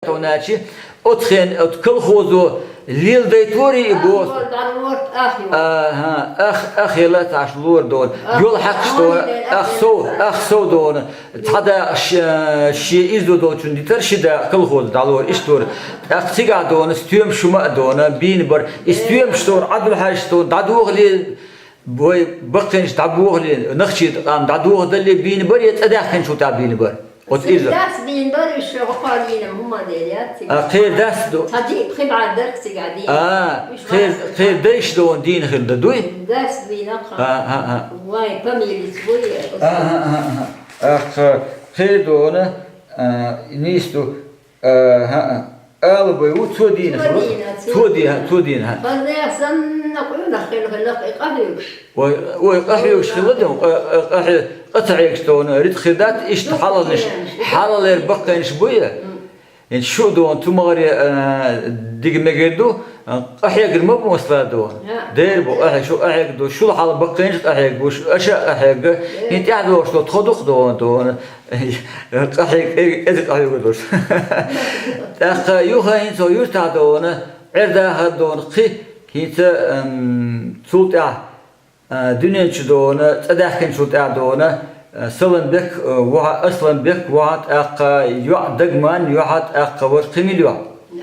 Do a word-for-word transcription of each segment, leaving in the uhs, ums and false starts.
Тхуначи, оцхен, от колхозо лелдайтори и бо. Ах, лор, дар, лор, ах, ё. Аха, ах, ах, ела таш лор дон. Ах, йол хьакш дон, ах, ах, ах, сов, ах, сов дон. Цхьада ш-, ши изду долчун дитар шида колхоз далор, иштор. Ах, цига дон, стюм шума дон, бин бар. И стюм штор, адул хаш дон, дадугли, бой, бакхенш дабугли, нахчи ам дадугдали бин бар, я цадахкенш ута бин бар. От иза. Дас бин бар, иш хохалина, мума дерят. А, хер дас ду. Тади, хибар дар, цигади. А, хер, хер дайш дон дин хир да дуй? Дас бин аха. А, а, а. Вай, фамилия свой. А, а, а, а. Ах, хер дона, а, нисту, а, а, а. Албай у цо дин хир. Цо дин, цо дин, ха. Базне сан на куна хел хел, и кадюш. Ой, ой, къахьоьгуш хилла дем, къа-, къа-, къахье-, къа ца Ӏегаш товна, рит хир дац, иштта хьалалнаш, хьалалер баккхайнаш буя. Ин шу дон, цу магӀаре, а, дига мегар ду, а, къахьегар ма бу масла дон. Дер бу, къахье-, шу къахьег ду, шул хьала баккхайнаш къахьег бу, шу аша къахьег, ин тӀехь дохуш до, тхо дух дон, дон. Къахьег, э, эза къахьег дош. ТӀаккха юха ин цо юрта дон, гӀерда хар дон, кхи, хин ца, ам, цул тӀехь А, дуьнен чу дона, цӀа даьхкинчул тӀаьхьа дона, а, Саламбек, а, ваха, Асланбек ваха, тӀаккха йоӀ Дагман, йоӀа тӀаккха вара кхимил йоӀ.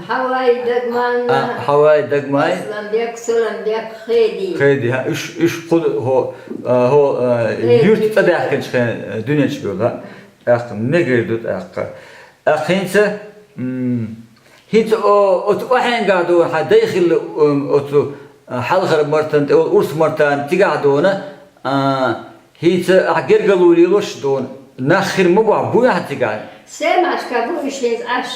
Хьавай Дагман. А, Хьавай Дагмай. Асланбек, Саламбек, Хеди. Хеди, ха, уьш, уьш кху хо, а, хо, а, Хеди. Юрт цӀа даьхкинчу хен, а, дуьнен чу бевлла. ТӀаккха мегар ду тӀаккха. ТӀаккха хӀинца, м, ХӀинца о-, оцу охьенгахь ду хьан дай хилла, м, оцу, а, хьалхара мартан тӀе, урс мартан цигахь дона, а, хӀинца ахь гергало лелош дона. Нах хир ма бохь, буй ахь цигахь? Семашка бу уьш хӀинца Ӏаш.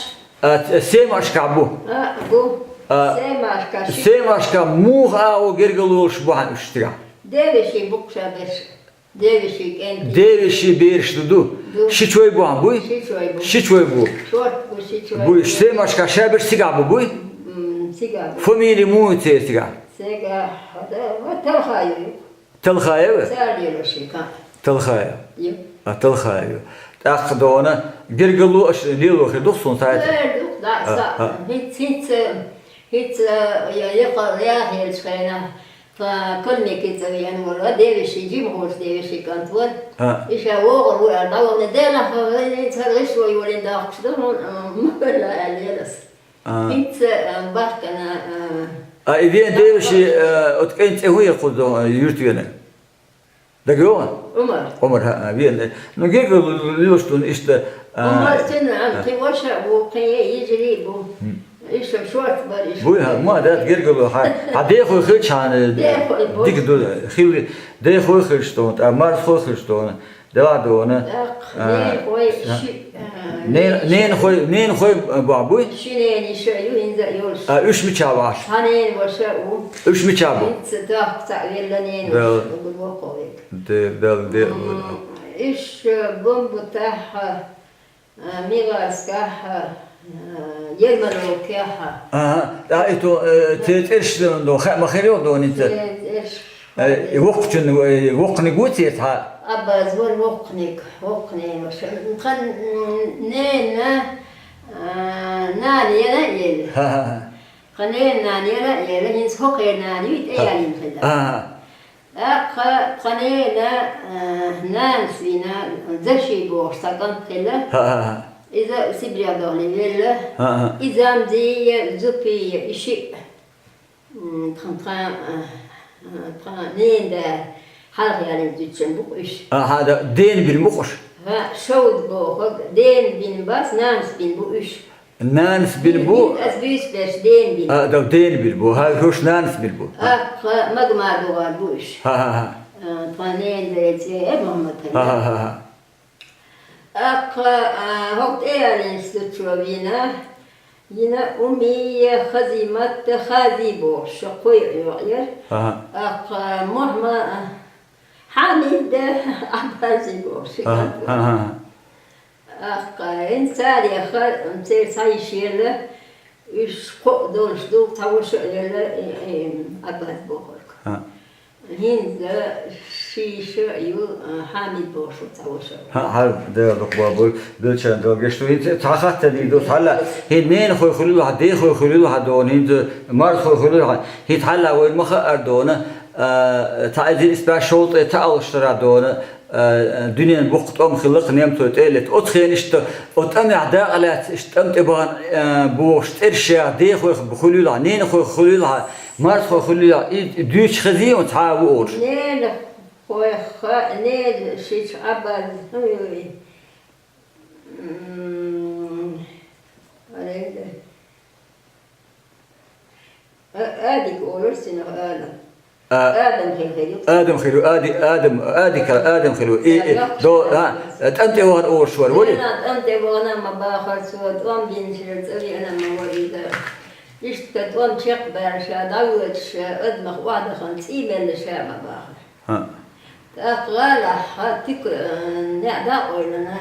А, ц-, Семашка бу? А, бу. А, Семашка ши- Семашка муха агӀо гергало лелош бу хьан уьш цигахь? Девеши букша берш. Девеши кӀентий. Девеши бераш ду ду? Ду. Ши чой бу хьан буй? Ши чой бу. Ши чой бу. Шорт бу, ши чой бу. Буй, Семашка шаберш цигахь бу буй? М, цигахь бу. Фамилия муй церан цигахь? Цигахь, да, ва Талхаев ю. Талхаев? Цар лело ши ка. Талхаев. Ю. А, Талхаев ю. ТӀаккха дона, гергало аша лело хир дух сон сайта? Лер дух, да, а, са. А. ХӀинца, хӀинца, хӀинца, я, я, я, я, хӀинца хена. Ткъа Калмеки цӀа веана вара, девеши, жима хӀорш девеши кӀант вара. А. Иша вогӀур ву аьлла, дӀавахана, делахь, хӀара гӀишло йолийна дахкаш ду, хьуна, а, ма хӀалла аьлла елас. А. ХӀинца, а, бахкана, а, А, и вен девеши, а, от кӀайн цӀе хӀун яхур ду, а, юрт вена? Дага йогӀа? Умар. Умар, хӀа, а, вен. Ну, герга лу-, лу-, луш тун иштта, а, Умар цуьнан, а, кхин ваша а ву, кхин йижарий а бу. Хм. Иштта шорта бара, иштта. Буй, хьан, ма, даьтта гергало, хьан, хьан дехой хилча, хьан, э, дехой бу. Дика ду, хилли, дехой хилча тхуна, тӀаккха марзхой хилча тхуна, делахь дона. ТӀаккха, а, ненахой, а, ши, а, нен-, ненахой, ненахой бохь буй? Ши ненаш а ю, хӀинца а йолуш. А, уьш мичахь вахьаш? Хьан ненан ваша а ву. Уьш мичахь бу? ХӀинца тахка цхьаъ велла ненаш, Дала. Угур вокхо вега. Де-, Дала, де-, М, уьш, э, Бамбутахь, а, Мигъаскахь, а, Ермоловкехь. Ага, а, и то, э, те цӀерш дан до, хаа ма хир йо до ница. Те цӀерш. Э, и вокхучун, э, вокханиг ву церца хьа? Аббаз вара вокханиг, вокханиг ваша. Тхан, м, нена, а, нана яра ел. Ха-ха-ха. Тхан нена нана яра ел, хӀинца хӀокхеран нана ю, тӀе Ха. Ялийна хилла. Ага. ТӀаккха тхан нена, а, нанас вина, Заши бохуш цхьа кӀант хилла. ХӀа-хӀа-хӀа. Иза Сибре дохле велла. ХӀа-хӀа. И Замзия, Зупия, и шиъ. М, тхан, тхан, а, а, тхан ненан да хьалха ялийна зудчун бу-кх уьш. Ахьа, да, дена бина бу-кх уьш? ХӀа, шовда бохург, дена бина бац, нанас бина бу уьш. Нанас бина бу? Ас буьйса берш дена бина. А, да, дена бина бу. ХӀа, хӀуш нанас бина бу. ТӀаккха Магомадова бу уьш. ХӀа-хӀа-хӀа. А, тхан ненан да цӀе Мухьаммад хилла. ХӀа-хӀа-хӀа-хӀа. ТӀаккха, а, хӀокху тӀеаллинчу зудчо вийна, йина Умия, Хазимат, Хази бохуш, шо кхойкху йоӀ яра. ХӀа-хӀа. ТӀаккха Мухьма-, Хьамид, Аббази бохуш, ши кӀант вара. ХӀа-хӀа-хӀа. ТӀаккха хӀинца царех, церан цхьа йиша елла, уьш кхоъ долуш ду, цхьа ваша а елла, и, и, Аббас бохург. ХӀа. ХӀинца Ши йиша ю, а, Хьамид бохуш ву цхьа ваша. ХӀа, хьал дела дукха бабур, белчан долгаш ду. ХӀинца цхьа хаттар дийр ду, хьала, хӀин ненахой хуьлийла хьа, дехой хуьлийла хьа дона, хӀинца марзхой хуьлийла хьа. ХӀинца хьала вайна ма хаара дона, а, цхьа эзар исс бӀе шовзткъе цхьаалгӀачу шера дона, а, дуьненан боккха тӀом хилла-кх немцойн тӀе а летта. Оцу хенахь иштта, оцу тӀамехь дакъа лаьцна иштта тӀам тӀе бахана, а, бохуш, цӀераш яха, дехой хуьлийла хьа, ненахой хуьлийла хьа, марзхой хуьлийла хьа, и дуьйцуш хезий хьуна цхьа а ву олуш? Ненахойх, ненан шича Ӏабаз, ой, м, ареда. А, Адик олура цунах, Адам. А, Адам хир хир ю. Адам хир ю, Ади-, Адам, Адика, Адам хир ю. И, и, до, а, тӀам тӀе вахана олуш вара, вали? ТӀам тӀе вахана ма бахара цо, тӀом бинчера цӀа веана ма вара иза. Иштта тӀом чекхбаьлла ша, дӀавоьдуш ша, адамах охьадахана цӀий мелла ша ма бахара. ХӀаъ. ТӀаккха гӀалахь, хьан тика, э, неӀ дӀа а къойлана,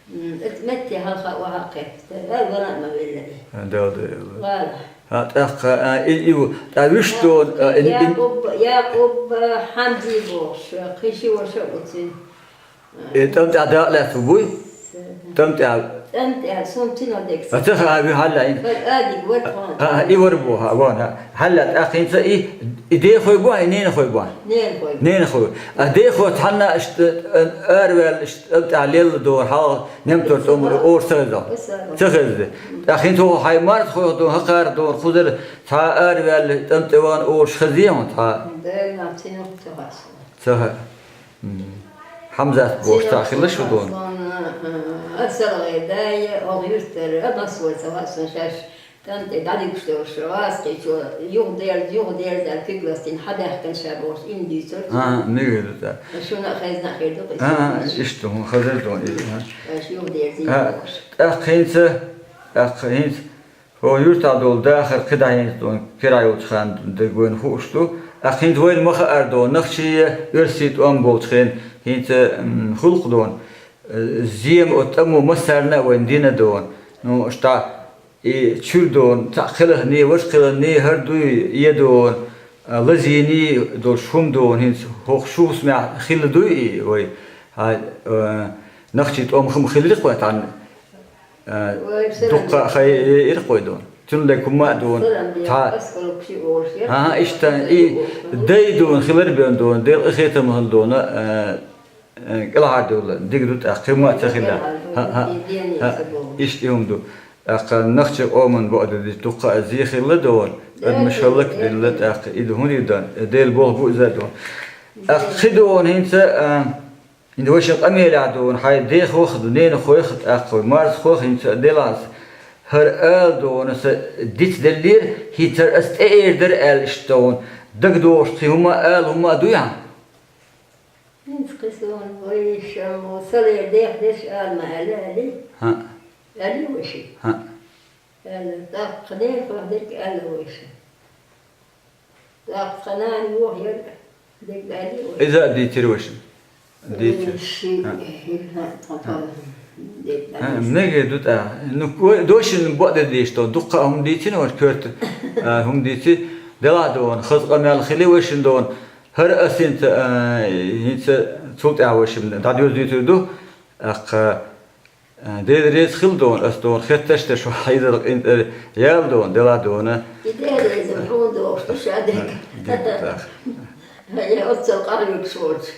м, оцу метте хьалха охьа а кхетта, вай вала а ма велла и. ХӀаъ, Дала дойла. ГӀалахь. ХӀаъ, тӀаккха, а, и, и ву, тӀа вуьш дона, а, ин, ин Якъуб, Якъуб, а, Хьамзи бохуш, кхин ши ваша а ву цуьнан. И тӀам тӀехь дакъа лаьцна ву буй? ТӀам тӀехь. ТӀам тӀехь, суна цуьнан дегас. А ца хаьа, вуьйр хьалла ин. Хьан Адик вара тхуна? А, а, и вара бу, хьа, вон, хьа. Хьалла, тӀаккха хӀинца и, и дехой бу, хьа, и ненахой бу? Ненахой. Ненахой. А дехо цхьанна иштта, а, араваьлла иштта, тӀам тӀехь лелла дона, хьалха немцойн тӀом олуш ца хеза? Ца хеза. ТӀаккха хӀинца хьайн марзхойх дона, хӀокхарах дона, кхузара цхьа араваьлла, тӀам тӀе вахана олуш хезий хьуна цхьа? Дела, цуьнан ца хаьа суна. Ца хаьа. М. Хьамзат бохуш цхьа хилла шу дона? Аса гӀе дайа, оха юьртара, а, масвар ца хаьа суна шаьш, тӀам тӀе дӀадуьгуш долуш, гӀазкхичо, юха дерза, юха дерза аьлла, куьг ластийна, хьадаьхкина ша бохуш, иман дуьйцура. А, мегар ду тӀаккха. Шуна а хезна а хир ду-кх иза. А, иштта хӀума хазар дона иза, а. Аша юха дерзийна бохуш. ТӀаккха хӀинца, тӀаккха хӀинца. ХӀо юьртахь долу дахар кхидӀа хӀинца дона, кира йолчу ханна дерг вайна хууш ду. ТӀаккха хӀинца вайна ма хаара дона, нахчий, оьрсий тӀом болчу хенахь хӀинца, м, хуьлу-кх дона, э, зема оцу тӀамо массарна а вайна дина дона. Ну, аш тӀа и чуьра дона, цхьаъ кхелхина, важа кхелхина, хӀара дуй, е дона, а, лазийна долуш хӀума дона, хӀинца хӀокху шух смехь хилла дуй и вай? Хьан, э, нахчий тӀом хӀума хилира-кх вайн тхьанна? А, дуккха а хай э, ира-кх вай дона. Цуьнан лерг хӀумма а дона. Цхьа. ХӀан, иштта, и дай дона, хилар бен дона, Дела къинхетам хила дона, а, а, кӀелхьардевлла, дика ду тӀаккха, хӀумма а ца хилла. ХӀан, хӀан, хӀан, иштта и хӀума ду. ТӀаккха нахчи къоман бакъдерг дича дуккха а зе хилла дона, адамаш хӀаллакдина тӀаккха, и ду хӀунда дан, Дела боху бу иза дона. ТӀаккха кхин дона хӀинца, а, ХӀинца вай шен къамелехь дона, хьайн дехох а ду, ненахойх а, тӀаккха вай марзхойх а, хӀинца а делахь аса, хӀара ала дона аса дицделлера, хӀинца хӀара аса тӀе эр дара аьлла иштта дона, дагадогӀуш кхин хӀума а, ала хӀума а дуй хьан? ХӀинца кхин суна вайша мо салера дех деш ала ма аьлла аьлли? ХӀаъ. Аьлли вайша? ХӀаъ. Аьлла, тӀаккха ненахойх дерг аьлла вайша. ТӀаккха тхан нана юха яра, дерг аьлли вай. Иза а дийцира вайшимма. Дийцира. Ши, ХӀаъ. ХӀаъ, тхан тхан дерг ХӀаъ, аьлли. Мегар ду тӀаккха. Ну, вай дошин бакъдерг дийш ду. Дуккха а хӀума дийцина вайша коьрта, а, хӀума дийци. Делахь дона, хаза къамел хили вайшин дона. ХӀара аса хӀинца, а, хӀинца цул тӀаьхьа вайшимма дӀадоьзуьйтур ду. ТӀаккха А, Дела реза хила дона, ас дона хетташ теш ву хьайзал къинтӀера ял дона, делахь дона. И Дела реза хьуна дохуш ду ша дерг. Дика даха. Я оццал къахьоьгуш волчу.